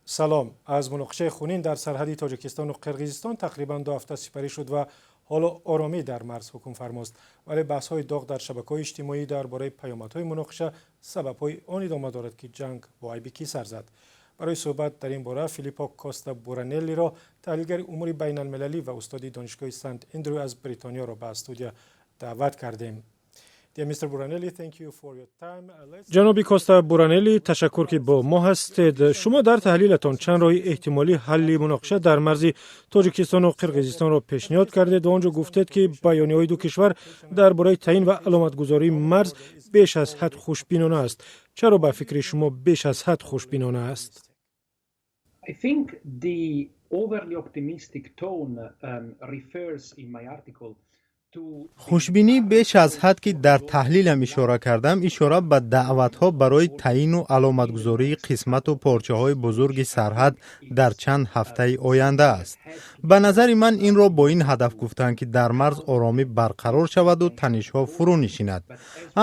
Салом. Аз муноқишаи хунин дар сарҳади Тоҷикистону Қирғизистон тақрибан 2 ҳафта сипарӣ шуд ва ҳоло оромӣ дар марз ҳукмфармост, вале баҳсҳои доғ дар шабакаҳои иҷтимоӣ дар бораи паёмадҳои муноқиша, сабабҳои он идома дорад, ки ҷанг бо айби кӣ сар зад. Барои суҳбат дар ин бора Филиппо Коста Буранеллиро, таҳлилгари умури байналмилалӣ ва устоди Донишгоҳи Сант Эндрю аз Бритониёро, ба студия даъват кардем. Ҷаноби Коста Буранелли, ташаккур, ки бо мо ҳастед. Шумо дар таҳлилатон чанд роҳи эҳтимолии ҳалли муноқиша дар марзи Тоҷикистону Қирғизистонро пешниҳод кардед ва он ҷо гуфтед, ки баёниҳои ду кишвар дар бораи таъин ва аломатгузории марз беш аз ҳад хушбинона аст. Чаро ба фикри шумо беш аз ҳад хушбинона аст? I think the overly optimistic tone refers in my article. Хушбинӣ беш аз ҳад, ки дар таҳлилам ишора кардам, ишора ба даъватҳо барои таъину аломатгузории қисмату порчаҳои бузурги сарҳад дар чанд ҳафтаи оянда аст. Ба назари ман, инро бо ин ҳадаф гуфтанд, ки дар марз оромӣ барқарор шаваду танишҳо фурӯ нишинад.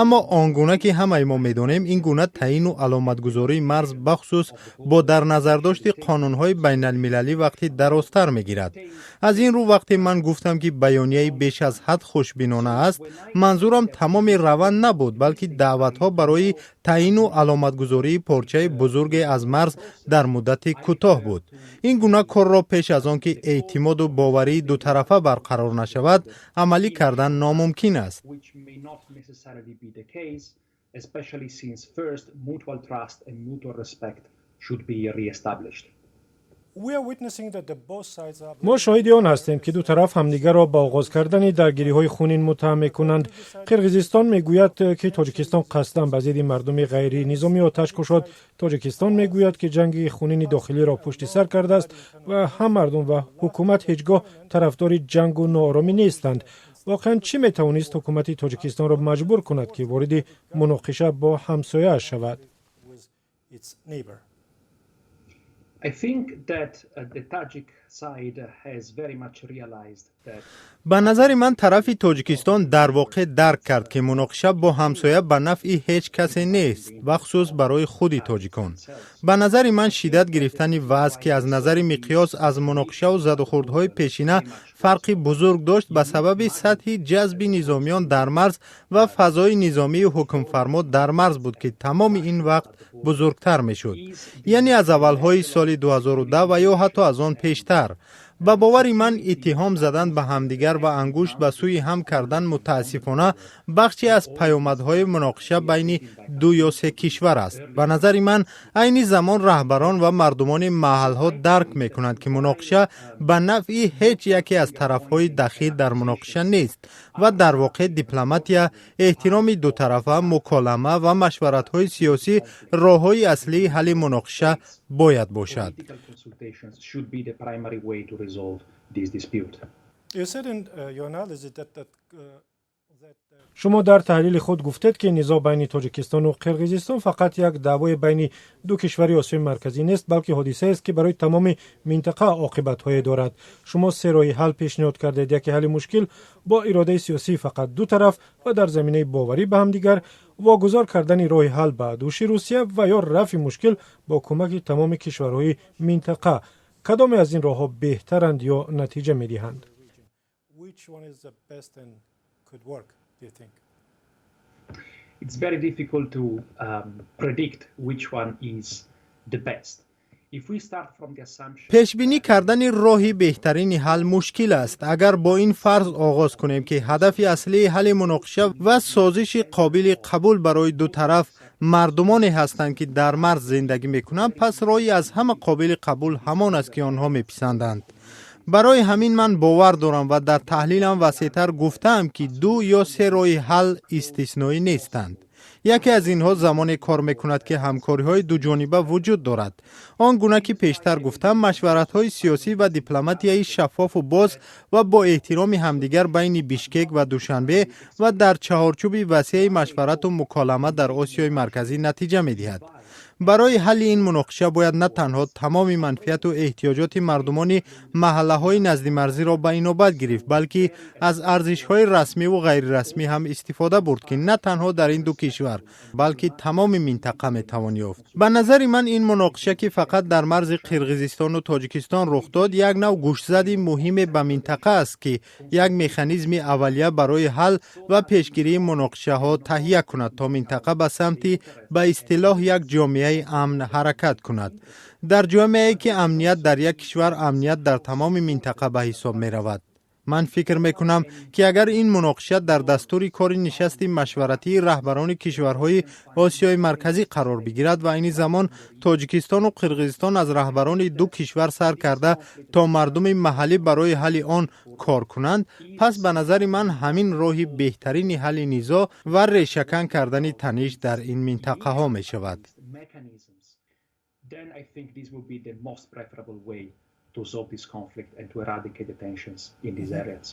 Аммо он гуна ки ҳамаи мо медонем, ин гуна таъину аломатгузории марз, бахусус бо дар назардошти қонунҳои байналмилалӣ, вақти дарозтар мегирад. Аз ин рӯ, вақте ман гуфтам, ки баёнияи беш аз ҳад хушбинона аст, манзурам тамоми раванд набуд, балки даъватҳо барои таъину аломатгузории порчаи бузурге аз марз дар муддати кӯтоҳ буд. Ин гуна корро пеш аз он ки эътимоду боварии дутарафа барқарор нашавад, амалӣ кардан номумкин аст. Especially since first mutual trust and mutual respect should be re-established. Мо шоҳиди он ҳастем, ки ду тараф ҳамдигарро ба оғоз кардани даргириҳои хунин муттаҳам мекунанд. Қирғизистон мегӯяд, ки Тоҷикистон қасдан ба зидди мардуми ғайринизомӣ оташ кушод. Тоҷикистон мегӯяд, ки ҷанги хунини дохилиро пушти сар кардааст ва ҳам мардум ва ҳукумат ҳеҷ гоҳ тарафдори ҷангу нооромӣ нестанд. Воқеан, чӣ метавонист ҳукумати Тоҷикистонро маҷбур кунад, ки вориди муноқиша бо ҳамсояаш шавад? I think that the Tajik side has very much realized that Ба назари ман, тарафи Тоҷикистон дар воқеъ дарк кард, ки муноқиша бо ҳамсоя ба нафъи ҳеҷ касе нест, бахусус барои худи тоҷикон. Ба назари ман, шиддат гирифтани вазъ, ки аз назари миқёс аз муноқишаву задухӯрдҳои пешина фарқи бузург дошт, ба сабаби сатҳи ҷазби низомиён дар марз ва фазои низомии ҳукмфармо дар марз буд, ки тамоми ин вақт бузургтар мешуд, яъне аз аввалҳои соли 2010 ва ё ҳатто аз он пештар. Ба бовари ман, иттиҳом задан ба ҳамдигар ва ангушт ба сӯи ҳам кардан, мутаассифона, бахше аз паёмадҳои муноқиша байни ду ё се кишвар аст. Ба назари ман, айни замон раҳбарон ва мардумони маҳалҳо дарк мекунанд, ки муноқиша ба нафъи ҳеҷ яке аз тарафҳои дахил дар муноқиша нест ва дар воқеъ дипломатия, эҳтироми дутарафа, муколама ва машваратҳои сиёсӣ роҳҳои аслии ҳалли муноқиша бояд бошад. Resolve this dispute. You said in your analysis that Шумо дар таҳлили худ гуфтед, ки низоъ байни Тоҷикистону Қирғизистон фақат як даъвои байни ду кишвари Осиёи Марказӣ нест, балки ҳодисаест, ки барои тамоми минтақа оқибатҳое дорад. Шумо се роҳи ҳал пешниҳод кардед: яке, ҳалли мушкил бо иродаи сиёсии фақат ду тараф ва дар заминаи боварӣ ба ҳамдигар, вогузор кардани роҳи ҳал ба дӯши Русия ва ё рафъи мушкил бо кӯмаки тамоми кишварҳои минтақа. Кадоме аз ин роҳҳо беҳтаранд ё натиҷа медиҳанд? Which one is the best and could work, do you think? It's very difficult to predict which one is the best. Пешбинӣ кардани роҳи беҳтарини ҳал мушкил аст. Агар бо ин фарз оғоз кунем, ки ҳадафи аслии ҳалли муноқиша ва созиши қобили қабул барои ду тараф мардумоне ҳастанд, ки дар марз зиндагӣ мекунанд, пас роҳи аз ҳама қобили қабул ҳамон аст, ки онҳо меписанданд. Барои ҳамин ман бовар дорам ва дар таҳлилам васеътар гуфтаам, ки ду ё се роҳи ҳал истисноӣ нестанд. Яке аз инҳо замоне кор мекунад, ки ҳамкориҳои дуҷониба вуҷуд дорад. Он гуна ки пештар гуфтам, машваратҳои сиёсӣ ва дипломатияи шаффофу боз ва бо эҳтироми ҳамдигар байни Бишкек ва Душанбе ва дар чаҳорчӯби васеи машварату муколама дар Осиёи Марказӣ натиҷа медиҳад. Барои ҳалли ин муноқиша бояд на танҳо тамоми манфиату эҳтиёҷоти мардумони маҳаллаҳои наздимарзиро ба инобат гирифт, балки аз арзишҳои расмиву ғайрирасмӣ ҳам истифода бурд, ки на танҳо дар ин ду кишвар, балки тамоми минтақа метавон ёфт. Ба назари ман, ин муноқиша, ки фақат дар марзи Қирғизистону Тоҷикистон рух дод, як нав гӯшзади муҳиме ба минтақа аст, ки як механизми аввалия барои ҳал ва пешгирии муноқишаҳо таҳия кунад, то минтақа ба самти ба истилоҳ як ҷомеаи амн ҳаракат кунад. Дар ҷомеае ки амният дар як кишвар, амният дар тамоми минтақа ба ҳисоб меравад. Ман фикр мекунам, ки агар ин муноқиша дар дастури кори нишасти машваратии раҳбарони кишварҳои Осиёи Марказӣ қарор бигирад ва айни замон Тоҷикистону Қирғизистон, аз раҳбарони ду кишвар сар карда то мардуми маҳаллӣ, барои ҳалли он кор кунанд, пас ба назари ман, ҳамин роҳи беҳтарини ҳалли низоъ ва решакан кардани таниш дар ин минтақаҳо мешавад. Then I think this would be the most preferable way to solve this conflict and to eradicate the tensions in these areas.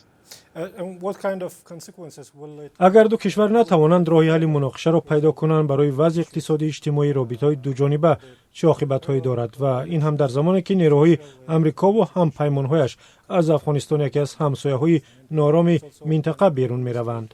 Агар ду кишвар натавонанд роҳи ҳалли муноқишаро пайдо кунанд, барои вазъи иқтисодӣ, иҷтимоӣ, робитаҳои дуҷониба чӣ оқибатҳое дорад? Ва ин ҳам дар замоне, ки нерӯҳои Амрикову ҳампаймонҳояш аз Афғонистон, яке аз ҳамсояҳои ноороми минтақа, берун мераванд.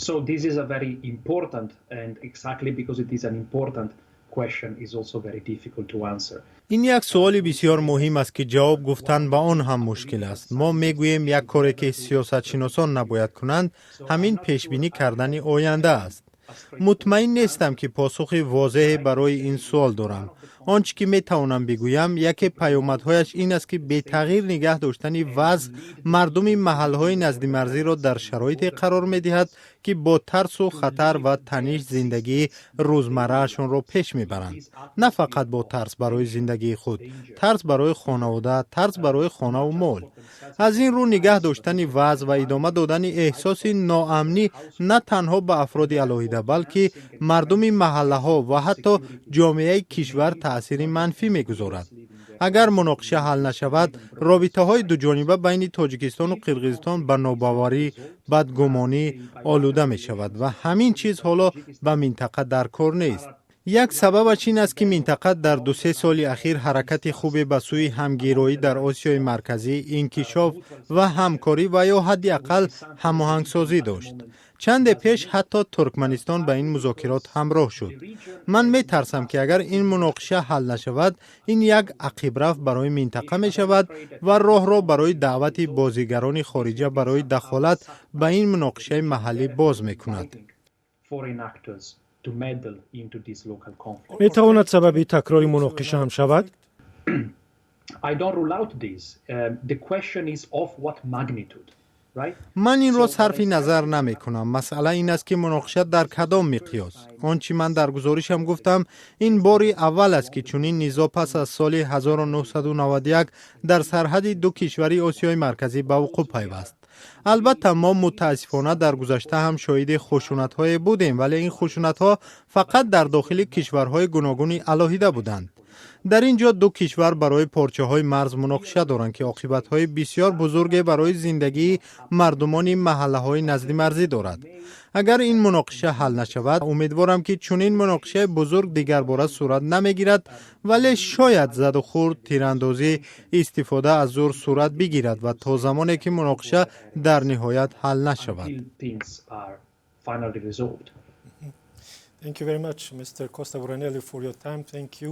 So this is a very important and exactly because it is an important question is also very difficult to answer. Ин як суоли бисёр муҳим аст, ки ҷавоб гуфтан ба он ҳам мушкил аст. Мо мегӯем, як коре, ки сиёсатшиносон набояд кунанд, ҳамин пешбинӣ кардани оянда аст. Мутмаин нестам, ки посухи возеҳе барои ин суол дорам. Он чӣ ки метавонам бигӯям, яке паёмадҳояш ин аст, ки бетағйир нигаҳ доштани вазъ мардуми маҳалҳои наздимарзиро дар шароите қарор медиҳад, ки бо тарсу хатар ва таниш зиндагии рӯзмарраашонро пеш мебаранд. На фақат бо тарс барои зиндагии худ, тарс барои хонавода, тарс барои хонаву мол. Аз ин рӯ, нигаҳ доштани вазъ ва идома додани эҳсоси ноамнӣ на танҳо ба афроди алоҳида, балки мардуми маҳаллаҳо ва ҳатто ҷомеаи кишвар таъсири манфӣ мегузорад. Агар муноқиша ҳал нашавад, робитаҳои дуҷониба байни Тоҷикистону Қирғизистон ба нобоварӣ, бадгумонӣ олуда мешавад ва ҳамин чиз ҳоло ба минтақа дар кор нест. Як сабабаш ин аст, ки минтақа дар 2-се соли ахир ҳаракати хубе ба сӯи ҳамгироӣ дар Осиёи Марказӣ, инкишоф ва ҳамкорӣ ва ё ҳадди ақал ҳамоҳангсозӣ дошт. Чанде пеш ҳатто Туркманистон ба ин музокирот ҳамроҳ шуд. Ман метарсам, ки агар ин муноқиша ҳал нашавад, ин як ақибрафт барои минтақа мешавад ва роҳро барои даъвати бозигарони хориҷа барои дахолат ба ин муноқишаи маҳаллӣ боз мекунад. Метавонад сабаби такрори муноқиша ҳам шавад? I don't rule out this. The question is of what magnitude. Ман инро сарфи назар намекунам. Масъала ин аст, ки муноқиша дар кадом миқёс. Он чӣ ман дар гузоришам гуфтам, ин бори аввал аст, ки чунин низоъ пас аз соли 1991 дар сарҳади ду кишвари Осиёи Марказӣ ба вуқӯъ пайваст. Албатта, мо мутаассифона дар гузашта ҳам шоҳиди хушунатҳое будем, вале ин хушунатҳо фақат дар дохили кишварҳои гуногуни алоҳида буданд. Дар ин ҷо ду кишвар барои порчаҳои марз муноқиша доранд, ки оқибатҳои бисёр бузурге барои зиндагии мардумони маҳаллаҳои наздимарзӣ дорад. Агар ин муноқиша ҳал нашавад, умедворам, ки чунин муноқишаи бузург дигарбора сурат намегирад, вале шояд задухӯрд, тирандозӣ, истифода аз зур сурат бигирад ва то замоне ки муноқиша дар ниҳоят ҳал нашавад. Thank you very much, Mr. Costa Buranelli, for your time. Thank you.